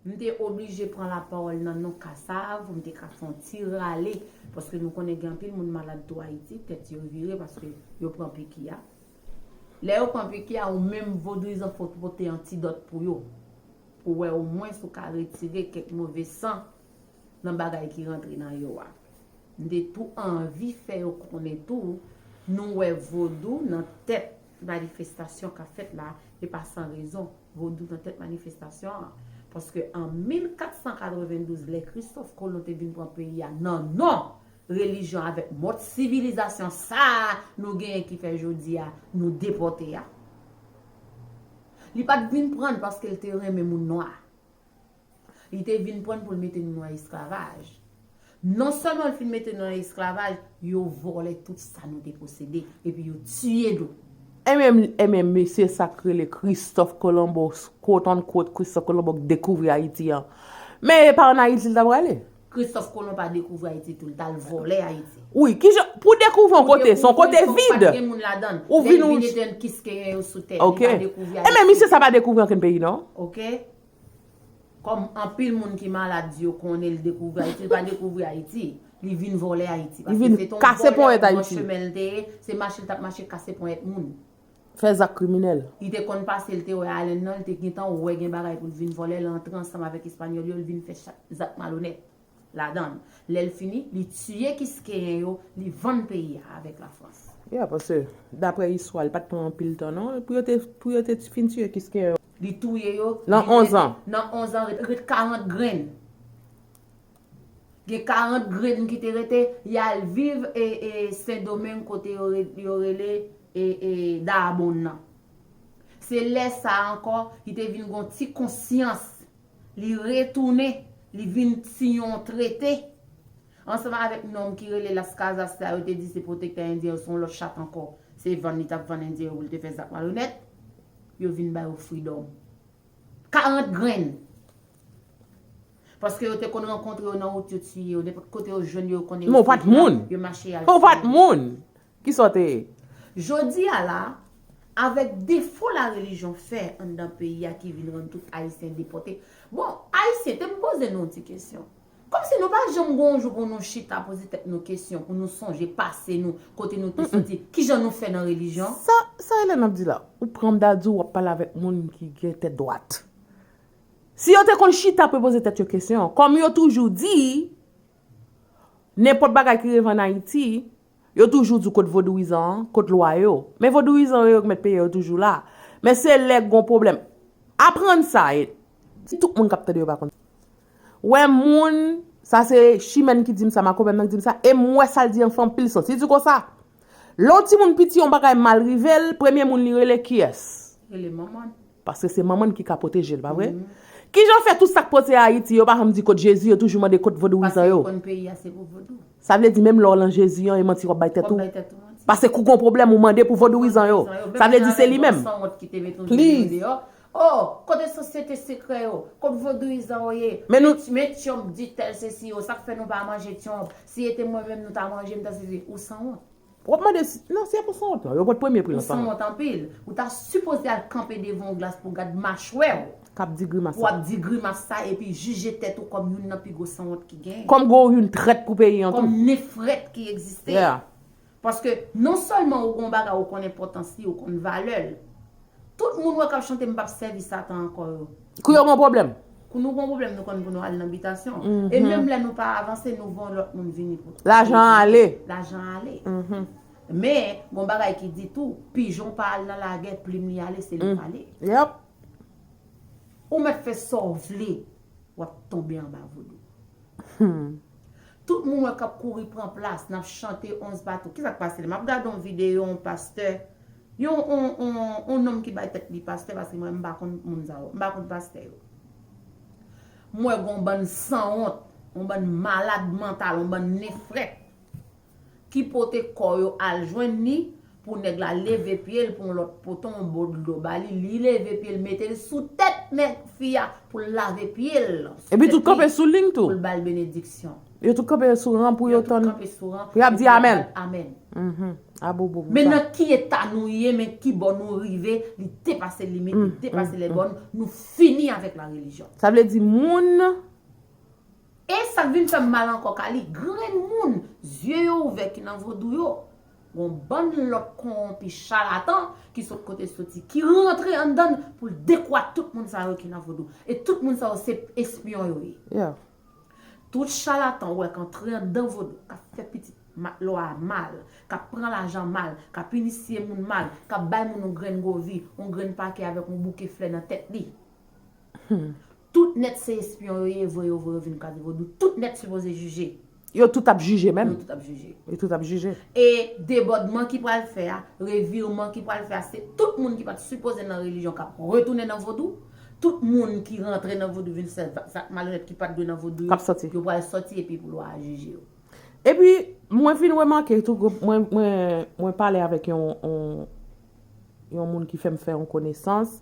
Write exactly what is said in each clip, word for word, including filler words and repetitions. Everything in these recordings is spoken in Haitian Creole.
M te oblije pran lapawòl nan non Kasav pou m te ka fè yon ti rale, paske nou konnen gen anpil moun malad tou Ayiti, tèt yo vire paske yo pran piki a. Lè yo pran piki a, ou menm vodouyizan fò w pote antidòt pou yo, pou wè omwen si w ka retire kèk move san nan bagay ki rantre nan yo a. M te tou anvi fè yo konnen tou, nou wè vodou nan tèt manifestasyon k ap fèt la, e pa san rezon. Vodou nan tèt manifestasyon an. Paske an mil kat san katrevendouz, lè Kristòf Kolon te vin pran peyi a nan non relijyon avèk mòd sivilizasyon sa a nou genyen ki fè jodi a nou depòte a, li pa t vin pran n paske l te renmen moun nwa. Li te vin pran n pou l mete nou nan esklavaj. Non sèlman l fin mete nou nan esklavaj, yo vòlè tout sa nou te posede, epi yo tiye nou. E menm, e menm mesye sa k rele Christophe Colombo, quote unquote Christophe Colombo k dekouvri Ayiti an. Men e pa ann Ayiti l ta prale. Christophe Colomb pa dekouvri Ayiti tou, l t al vòlè Ayiti. Wi, kijan, pou dekouvri yon kote, se yon kote vid. Ou vin ou. Ok. E men misye sa pa dekouvri ankenn peyi non. Ok. Kòm anpil moun ki malad yo konnen l dekouvri Ayiti, li pa dekouvri Ayiti. Li vin vòlè Ayiti. Li vin kase ponyèt Ayiti. Se mache l t ap mache kase ponyèt moun. Fè zak kriminèl. Li te konn pase, li te wè Allen nan, li te gentan wè gen bagay pou l vin vòlè, l antre ansanm avèk Espanyòl yo, l vin fè zak malonèt ladan l. Lè l fini, li tiye Kiskeyen yo, li vann peyi a avèk Lafrans. Ya, paske, daprè istwa, li pa t pran anpil tan non, pou yo te, pou yo te fin tiye Kiskeyen yo. Li touye yo. Nan onz an. Nan onz an, ret karant grenn. Gen karant grenn ki te rete, y al viv e, e Sendomeng kote yo, yo rele e, e Dahbon nan. Se lè sa a ankò, li te vin gon ti konsyans. Li retounen, li vin siyen yon trete ansanm avèk nonm ki rele Las Casas la, yo te di se pwotektè endyen yo, se yon lòt chat ankò. Se vann li t ap vann endyen yo pou l te fè zak malonèt. Yo vin ba yo freedom. Karant grenn. Paske yo te konn rankontre yo nan wout, yo tiye yo. Nenpòt kote yo jwenn yo, yo konnen yo se moun, yo mache y al tiye yo. Ou pa t moun. Kisa w te ye? Jodi a la, avèk defo larelijyon fè anndan peyi a ki vin rann tout Ayisyen depòte. Bon, Ayisyen, te m poze nou yon ti kesyon. Kòmsi nou pa janm gen yon jou pou nou chita poze tèt nou kesyon, pou nou sonje pase nou, kote nou te soti, kijan nou fè nan relijyon? Sa, sa Elèn ap di la, ou pran m da di w w ap pale avèk moun ki gen tèt dwat. Si yo te konn chita pou yo poze tèt yo kesyon, kòm yo toujou di, nenpòt bagay ki rive ann Ayiti, yo toujou di w kot vodouyizan an, kot lwa yo. Men vodouyizan yo, yo k mèt peyi a, yo toujou la. Men se lè gon pwoblèm. Aprann sa, e, si tout moun k ap tande yo pa konn. Wè moun, sa se Chimène ki di m sa, makomè m nan ki di m sa, e m wè sa l di an fè anpil sans. Li di konsa, lè yon timoun piti yon bagay mal rive l, premye moun li rele kiyès? Rele manman l. Paske se manman l ki ka pwoteje l, pa vre? Kijan fè tout sa k pase Ayiti, yo pa janm di kot Jezi, yo toujou mande kot vodouyizan yo? Paske yo konn peyi a se pou vodou. Sa vle di menm lè w lan Jezi an, e manti w ap bay tèt ou? Paske kou gon pwoblèm ou mande pou vodouyizan yo. Sa vle di se li menm. Please. Oh, kote sosyete sekrè yo? Kot vodouyizan yo ye? Men nou. Men tyonp di tèl sesi yo, sa k fè nou pa manje tyonp? Si e te mwen menm nou ta manje m ta sesi, ou sanwont. W ap mande si, non, si e pou sanwont lan, yo pot premye pri lan sanwont. Ou sanwont anpil. Ou ta sipoze al kanpe devan yon glas pou w gad machwè w. K ap di grimas sa. Pou w ap di grimas sa epi jije tèt ou kòm youn nan pi gwo sanwont ki genyen. Kòm gwo youn trèt pou peyi an tou. Kòm nefrèt ki egziste. Yeah. Paske non sèlman ou gen yon bagay ou konn enpòtans li, ou konn valè l. Tout moun wè k ap chante m p ap sèvi Satan ankò yo. Kou yo gon pwoblèm. Kou nou gon pwoblèm, nou konn pou nou al nan bitasyon. E menm lè nou pa avanse, nou voye yon lòt moun vini pou. Lajan an ale. Lajan an ale. Men, gon bagay ki di tou, pijon pa al nan lagè, plim li ale, se li k ale. Yep. Ou mèt fè sa w vle, w ap tonbe anba vodou. Tout moun wè k ap kouri pran plas, n ap chante onz bato. Kisa k pase la? M ap gade yon videyo yon pastè, yon, yon, yon, yon nonm ki bay tèt li pastè, paske mwen, m pa konn moun sa yo. M pa konn pastè yo. M wè gon bann sanwont, yon bann malad mantal, yon bann nefrèt ki pote kò yo al jwenn li pou nèg la leve pye l pou yon lòt pote yon bò dlo ba li, li leve pye l mete l sou tèt nèg fi a pou l lave pye l. Epi tout kanpe sou li tou. Pou l ba l benediksyon. Yo tout kanpe sou ran pou yo tann. Pou y ap di amèn. Amèn. Mhm. Abobo pou sa. Men nan ki eta nou ye, men ki bò nou rive, li depase limit, li depase lèbòn, nou fini avèk la relijyon. Sa vle di moun. E sa k vin fè m mal ankò, Kali, grenn moun, zye yo ouvè ki nan vodou yo. Gon bann lòt kowonpi chalatan ki sot kote soti, ki rantre anndan pou l dekwat tout moun sa yo ki nan vodou. E tout moun sa yo se espyon yo ye. Yeah. Tout chalatan ou wè k antre anndan vodou, k ap fè pitit ma- lwa a mal, k ap pran lajan mal, k ap inisye moun mal, k ap bay moun yon grenn govi, yon grenn pake avèk yon bouke flè nan tèt li. Tout nèt se espyon yo ye, voye yo, voye yo vin kraze vodou. Tout nèt sipoze jije. Yo tout ap jije menm. Yo tout ap jije. Yo tout ap jije. E debòdman ki pral fè a, revirman ki pral fè a, se tout moun ki pa t sipoze nan relijyon k ap retounen nan vodou. Tout moun ki rantre nan vodou vin fè zak, zak malonèt ki pa t dwe nan vodou yo, k ap sòti. Yo pral sòti epi pou lwa a jije yo. Epi, mwen vin remake tou, mwen, mwen, mwen pale avèk yon, yon, yon moun ki fè m fè yon konesans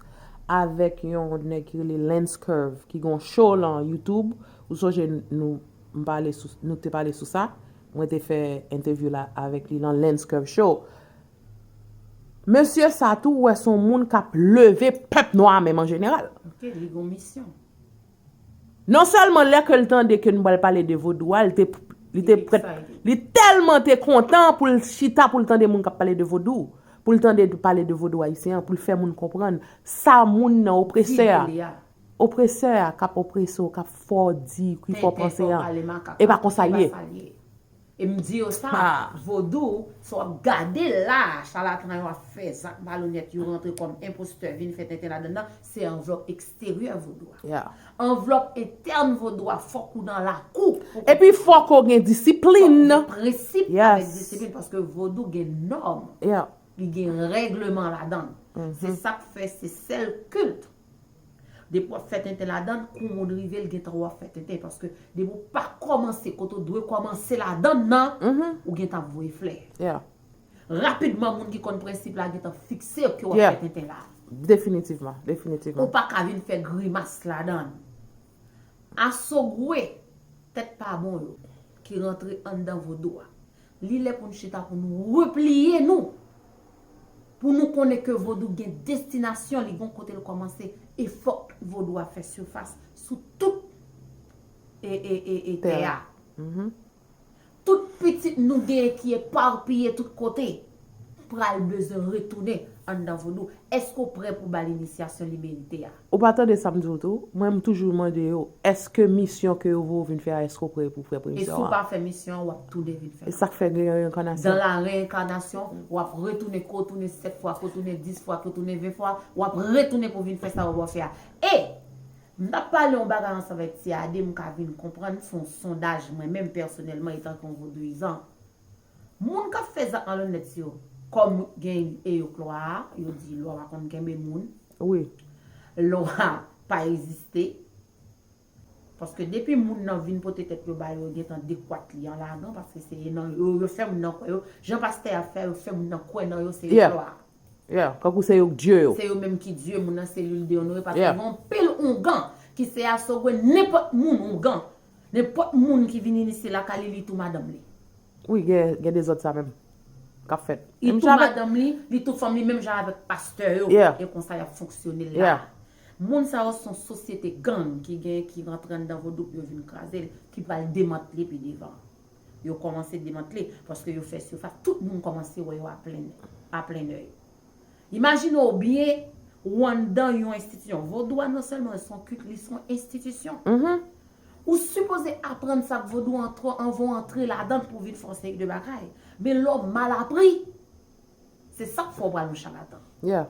avèk yon nèg ki rele Lens Curve, ki gen yon show lan YouTube. Ou sonje nou, m pale sou, nou te pale sou sa. Mwen te fè entèvyou la avèk li lan Lens Curve Show. Mesye sa tou, ou wè se yon moun k ap leve pèp nwa a menm an jeneral. Ok, li gen yon misyon. Non sèlman lè ke l tande ke nou pral pale de vodou a, li te, li te prèt, li tèlman te kontan pou l chita pou l tande moun k ap pale de vodou, pou l tande pale de vodou ayisyen an, pou l fè moun konprann sa moun nan opresè a, opresè a k ap oprese w, k ap fè w di, ki fè w panse an. E pa konsa l ye. E m di yo sa, vodou, sa w ap gade la, chalatan yo ap fè zak malonèt, yo rantre kòm enpostè, vin fè tenten ladann nan, se anvlòp eksteryè vodou a. Anvlòp entèn vodou a, fòk ou nan lakou pou konprann. Epi fòk ou gen disiplin. Fòk ou gen prensip avèk disiplin, paske vodou gen nòm, li gen règleman ladann. Se sa k fè se sèl kilt. Depi w ap fè tenten ladann, kou moun rive, l gentan w ap fè tenten. Paske depi w pa kòmanse kote w dwe kòmanse ladann nan, ou gentan ap voye flè. Rapidman, moun ki konn prensip la gentan fikse ke w ap fè tenten la. Definitivman, definitivman. Ou pa ka vin fè grimas ladann. Asogwe, tèt pa bon yo, ki rantre anndan vodou a. Li lè pou n chita, pou nou repliye nou. Pou nou konnen ke vodou gen destinasyon li, gon kote l kòmanse, e fòk vodou a fè sifas sou tout e, e, e, e tè a. Tout pitit nou genyen ki epapiye tout kote pral bezwen retounen anndan vodou. Èske w prè pou ba l inisyasyon li merite a? Ou pa tande sa m di w tou? Mwen, m toujou mande yo, èske misyon ke yo voye w vin fè a, èske w prè pou fè misyon an? E si w pa fè misyon an, w ap tounen vin fè l. E sa k fè gen reyènkanasyon. Dans la réincarnation, w ap retounen, ke w tounen sèt fwa, ke w tounen dis fwa, ke w tounen ven fwa, w ap retounen pou vin fè sa yo ba w fè a. E m t ap pale yon bagay ansanm avèk Ti Ade, m ka vin konprann, se yon sondaj mwen menm pèsonèlman, etanke yon vodouyizan. Moun k ap fè zak malonèt yo, kòm gen e yo k lwa a, yo di lwa pa konn kenbe moun. Wi. Lwa pa egziste. Paske depi moun nan vin pote tèt yo ba yo, yo gentan dekwat li an ladan, paske se nan yo, yo fè moun nan kwè yo. Jan pastè a fè, yo fè moun nan kwè nan yo, se yo k lwa a. Yeah, kankou se yo k Dye yo. Se yo menm ki Dye, moun nan se lwil de onore, paske gen anpil oungan ki se asogwe nenpòt moun oungan. Nenpòt moun ki vin inisye lakay li, li tou madanm li. Wi, gen, gen dezòd sa menm k ap fèt. Li tou madanm li, li tou fanm li, menm jan avèk pastè yo. E konsa y ap fonksyone la. Moun sa yo se yon sosyete gang ki gen, ki rantre anndan vodou pou yo vin kraze l, ki pral demantle pi devan. Yo kòmanse demantle, paske yo fè sifas, tout moun kòmanse wè yo a plen, a plen nèy. Imajine w byen, ou anndan yon enstitisyon. Vodou a non sèlman se yon kilt, li se yon enstitisyon. Ou sipoze aprann sa k vodou an twò anvan w antre ladan l pou w vin fè yon seri de bagay. Men lè w mal apri, se sa k fè w pral yon chalatan. Yeah.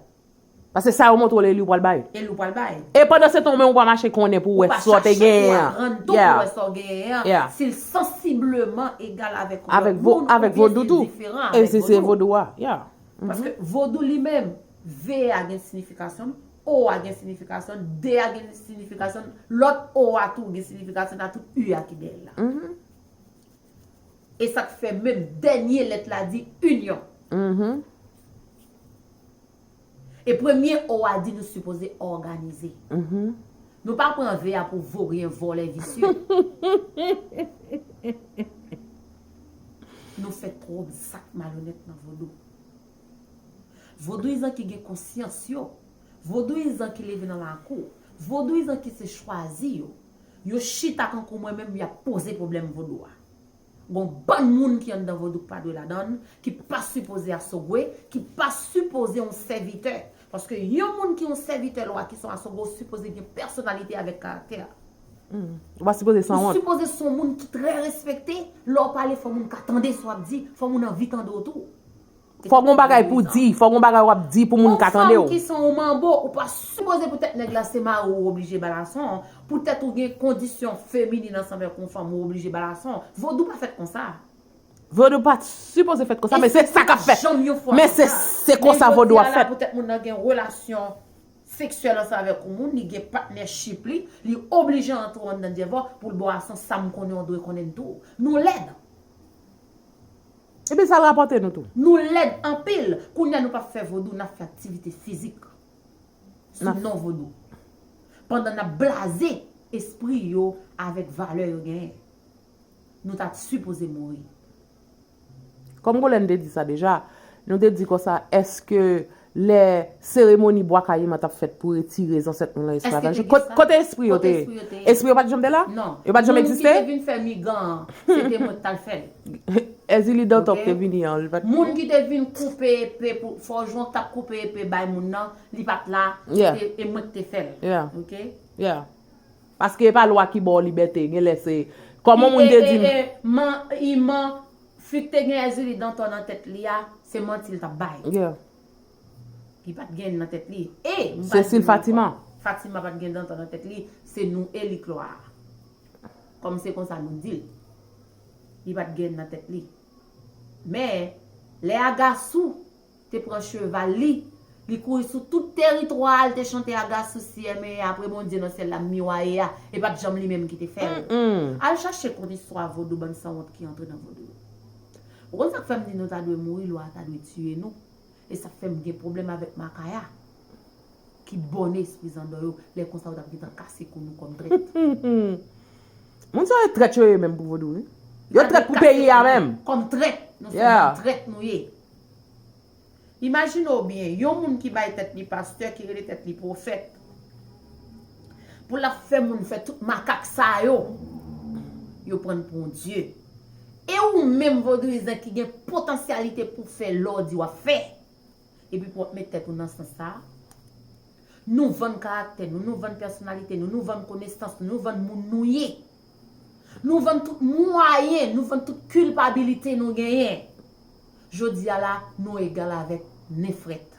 Paske sa yo montre w, e li w pral bay. E li w pral bay. E pandan se tan, ou menm ou pa mache konnen pou w wè sa w te genyen an. Ou pa chache pou w aprann tou, pou w wè sa w genyen an. Yeah. Si l sansibleman egal avèk lòt moun, oubyen si l diferan avèk vodou. E se, se vodou a. Yeah. Paske vodou li menm, V a gen sinifikasyon l, O a gen sinifikasyon l, D a gen sinifikasyon l, lòt O a tou gen sinifikasyon l, a tout U a ki dèyè l la. E sa k fè menm dènye lèt la di inyon. E premye O a di nou sipoze òganize. Nou pa pran ve a pou voryen, vòlè, visye. Nou fè twòp zak malonèt nan vodou. Vodouyizan ki gen konsyans yo, vodouyizan ki leve nan lakou, vodouyizan ki se chwazi yo, yo chita tankou mwen menm, y ap poze pwoblèm vodou a. Gon bann moun ki anndan vodou k pa dwe ladann, ki pa sipoze asogwe, ki pa sipoze yon sèvitè. Paske yon moun ki yon sèvitè lwa, ki se yon asogwe, ou sipoze gen pèsonalite avèk karaktè. Ou pa sipoze sanwont. Ou sipoze se yon moun ki trè respekte. Lè w pale, fò moun ka tande sa w ap di, fò moun anvi tande w tou. Fò gon bagay pou di, fò gon bagay w ap di pou moun ka tande w. Yon fanm ki se yon manbo, ou pa sipoze poutèt nèg la se mari w, ou oblije ba l ason. Poutèt ou gen kondisyon feminin ansanm avèk yon fanm, ou oblije ba l ason. Vodou pa fèt konsa. Vodou pa sipoze fèt konsa, men se sa k ap fèt. Men se, se konsa vodou ap fèt. Poutèt moun nan gen relasyon seksyèl ansanm avèk yon moun, li gen patnèchip li, li oblije antre w anndan dyèvò pou l ba w ason. Sa m konnen, w dwe konnen l tou. Nou lèd. Epi sa l rapòte nou tou. Nou lèd anpil. Kounye a nou p ap fè vodou, n ap fè aktivite fizik sou non vodou. Pandan n ap blaze espri yo avèk valè yo genyen. Nou ta sipoze mouri. Kòm Golène te di sa deja, nou te di konsa, èske lè seremoni Bwa Kayiman t ap fèt pou retire zansèt nou nan esklavaj yo, kote espri yo te ye? Espri yo pa t janm te la? Non. Yo pa t janm egziste? Moun ki te vin fè migan an, se te mwen k t al fè l. Èzili Dantan k te vini an, li pa t. Moun ki te vin koupe epe pou fòjwon k t ap koupe epe bay moun nan, li pa t la, se te, e mwen k te fè l. Oke? Paske e pa lwa ki ba w libète, genlè se kòman moun te di m. Man, iman, fi k te gen Èzili Dantan nan tèt li a, se manti l t ap bay. Li pa t gen nan tèt li. E m pral di nou ankò, Fatima pa t gen Dantan nan tèt li, se nou Elik Lwa a. Kòm se konsa nou di l. Li pa t gen nan tèt li. Men, lè Agasou te pran cheval li, li kouri sou tout teritwa a, l te chante Agasou si eme, apre Bondye nan syèl la miwaye a, e pa t janm li menm ki te fè l. Al chache konn istwa vodou bann sanwont ki antre nan vodou. Ou konn sa k fè m di nou ta dwe mouri, lwa a ta dwe tiye nou. E sa k fè m gen pwoblèm avèk Makaya ki bòne espri zandan yo, lè konsa yo t ap gentan kase kou nou kòm trèt. Moun sa yo trèt yo ye menm pou vodou wi. Yo trèt pou peyi a menm. Kòm trèt, nou se bann trèt nou ye. Imajine w byen, yon moun ki bay tèt li pastè, ki rele tèt li pwofèt, pou l ap fè moun fè tout makak sa yo, yo pran l pou yon dye. E ou menm vodouyizan ki gen potansyalite pou fè lè w di w ap fè, epi pou w ap met tèt ou nan sans sa a? Nou vann karaktè nou, nou vann pèsonalite nou, nou vann konesans nou, nou vann moun nou ye. Nou vann tout mwayen, nou vann tout kilpabilite nou genyen. Jodi a la, nou egal avèk nefrèt,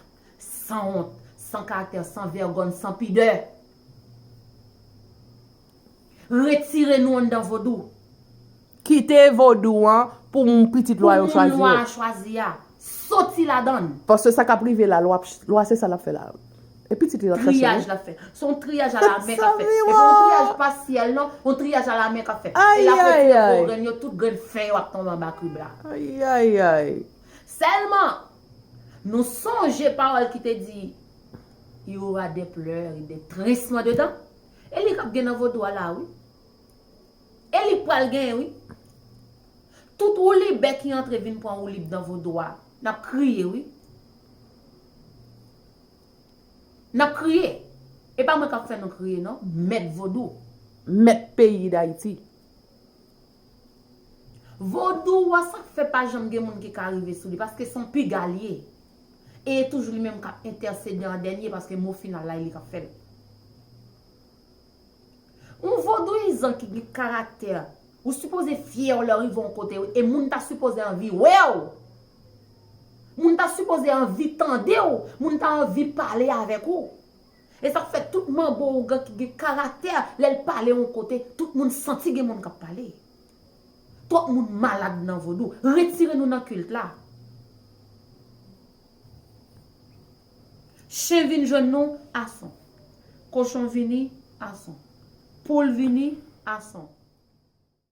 sanwont, san karaktè, san vègòn, san pidè. Retire nou anndan vodou. Kite vodou an pou pitit lwa yo chwazi yo. Pou moun lwa a chwazi a. Soti ladan l. Paske sa k ap rive la, lwa, lwa se sa l ap fè la. E pitit li l ap chache. Triyaj l ap fè. Se yon triyaj alamen k ap fèt. E pa yon triyaj pasyèl non, yon triyaj alamen k ap fèt. E l ap retire gwo grenn yo, tout grenn fen yo ap tonbe anba krib la. Ayayay. Sèlman, nou sonje pawòl ki te di, il y aura des pleurs et des trencements de dents. E li k ap gen nan vodou a la wi. E li k pral genyen wi. Tout woulibè ki antre vin pran woulib nan vodou a, n ap kriye wi. N ap kriye. E pa mwen k ap fè nou kriye non, mèt vodou. Mèt peyi Dayiti. Vodou a, sa k fè pa janm gen moun ki ka rive sou li, paske se yon piga l ye. E e toujou li menm k ap entèsede an dènye, paske mo final la, e li k ap fè l. Yon vodouyizan ki gen karaktè, ou sipoze fyè lè w rive yon kote wi, e moun ta sipoze anvi wè w. Moun ta sipoze anvi tande w, moun ta anvi pale avèk ou. E sa k fè tout manbo ougan ki gen karaktè, lè l pale yon kote, tout moun santi gen moun k ap pale. Twòp moun malad nan vodou. Retire nou nan kilt la. Chen vin jwenn nou, ason. Kochon vini, ason. Poul vini, ason.